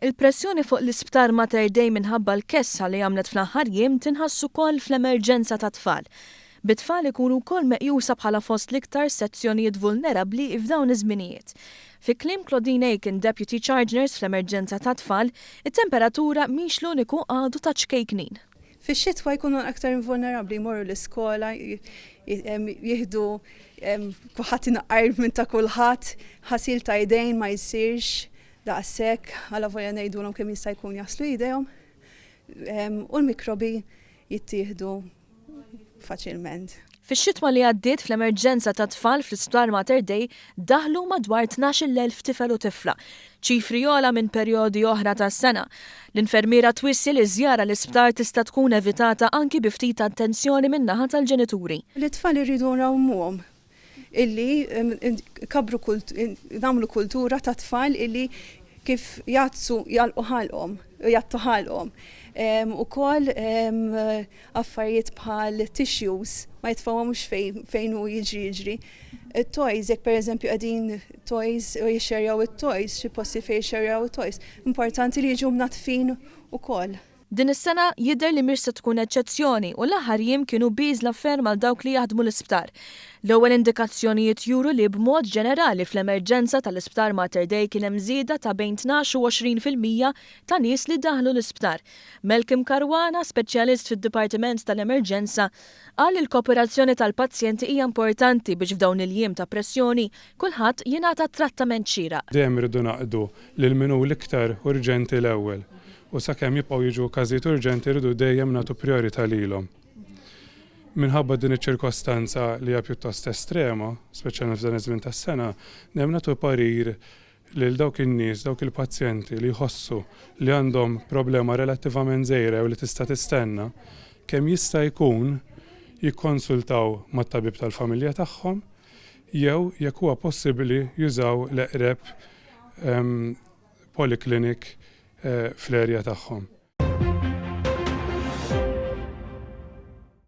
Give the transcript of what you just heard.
Il-pressjoni fuq l-Isptar Mater Dei minħabba l-kesħa li għamlet fl-aħħar jiem tinħass ukoll fl-emerġenza tat-tfal. Bit-tfal ikunu wkoll meqjusa bħala fost l-iktar sezzjonijiet vulnerabbli f'dawn iż-żminijiet. Fi kliem Claudine Aiken, Deputy Charge Nurse fl-emerġenza tat-tfal, it-temperatura mhix l-uniku għadu taċ-ċkejknin. Fix-xitwa jkunu aktar invulnerabbli, jmorru l-iskola, jieħdu kulħadd inaqqar minn ta' kulħadd, ħasil ta' idejn ma jsirx daqshekk, alavolja ngħidulhom kemm jista' jkun jaħslu idejhom, u l-mikrobi jittieħdu faċilment. Fix-xitwa li għaddiet fl-emerġenza tat-tfal fl-Isptar Mater Dei daħlu madwar 12,000 tifel u tifla, ċifri ogħla minn perjodi oħra tas-sena. L-infermiera twissi li ż-żjara l-isptar tista' tkun evitata anki bi ftit attenzjoni min-naħa tal-ġenituri. Lit-tfal irridu nrawmuhom illi nkabbru nagħmlu kultura ta' tfal illi kif jgħaddsu jagħlqu ħalqhom, jgħattu ħalqhom. Ukoll affarijiet bħal tissues ma jitfgħuhomx fejn hu jiġri jiġri. Toys, jekk pereżempju qegħdin toys u jixxerjaw it-toys, xi posti fejn jixxerjaw it-toys, importanti li jiġu mnaddfin ukoll. Din is-sena jidher li mhix se tkun eċċezzjoni u l-aħħar jiem kienu bieżla ferm għal dawk li jaħdmu l-isptar. L-ewwel indikazzjonijiet juru li b'mod ġenerali fl-emerġenza tal-Isptar Mater Dei kien hemm żieda ta' bejn 12 u 20% ta' nies li daħlu l-isptar. Malcolm Caruana, speċjalist fid-Dipartiment tal-Emerġenza, qal li l-kooperazzjoni tal-pazjenti hija importanti biex f'dawn il-jiem ta' pressjoni kulħadd jingħata t-trattament xieraq. Dejjem irridu naqdu lil min hu l-iktar urġenti l-ewwel u sakemm jibqgħu jiġu każijiet urġenti rridu dejjem nagħtu prijorità lilhom. Minħabba din iċ-ċirkostanza li hija pjuttost estrema, speċjalment f'dan iż-żmien tas-sena, dejjem nagħtu parir lil dawk in-nies, dawk il-pazjenti li jħossu li għandhom problema relattivament żgħira jew li tista' tistenna, kemm jista' jkun jikkonsultaw mat-tabib tal-familja tagħhom jew jekk huwa possibbli jużaw l-eqreb polyclinic fl-area tagħhom.